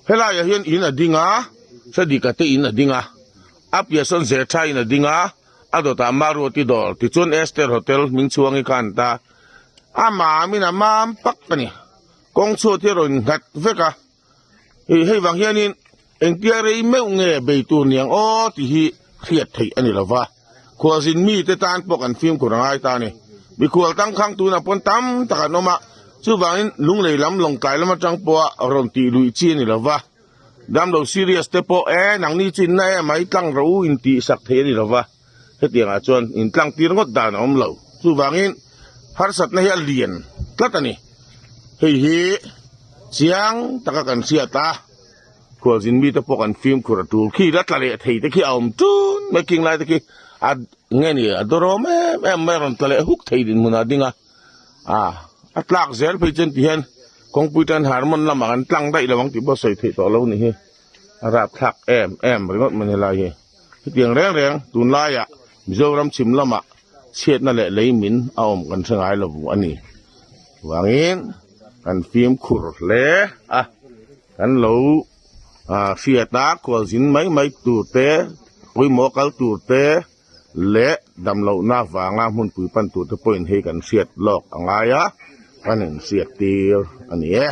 Helaiah hian in a ding a, Sadika te in a ding a, a piah sawn Zetha in a ding a, a dawtah Maruati dawr tichuan Esther Hotel hming chhuang hi kha an ta. A mamin a mam pak a ni. Kawng chhuat hi a rawn nghat vek a. Hei hei vang hianin engtia rei meuh nge bei tur niang aw tih hi hriat theih a ni lo va. Khualzin mite tan pawh kan fimkhur a ngai ta a ni. Mikhual tangkhang tunah pawn tam tak an awm a, chuvangin lunglei lam lawngtlai lam atang pawha rawn tih luih chi a ni lo va. Damlo serious te pawh e nangni chu inna em a i tlang rawh u intih sak thei a ni lo va. Hetiangah chuan intlang tir ngawt dan a awm lo. Chuvangin harsatna hi a lian tlat a ni. Hei hi chiang taka kan hriat a, khualzin mite pawh kan fimkhur a tul khi la tla leh thei te khi a awm tun mai king lai te khi a nge ni a dawrawm em em mai a rawn tla leh huk thei dinhmun ah a ding a, ah a tlak zel phei chuan ti hian kawngpui tan harmon lamah kan tlang daih lo ang tih pawh sawi theih tawh lo ni hi a rapthlak em em ringawt mai helai hi. Hetiang reng reng tunlaiah Mizoram chhim lamah chhiatna leh lei min a awm kan hre ngai lo a ni. Chuvangin kan fimkhur hle a, kan lo hriat a khualzin mai mai tur te, pawimawh kal tur te leh damlohna vanga hmunpui pan tur te pawhin hei kan hriat lawk a ngai a, kan inhriat tir a ni e.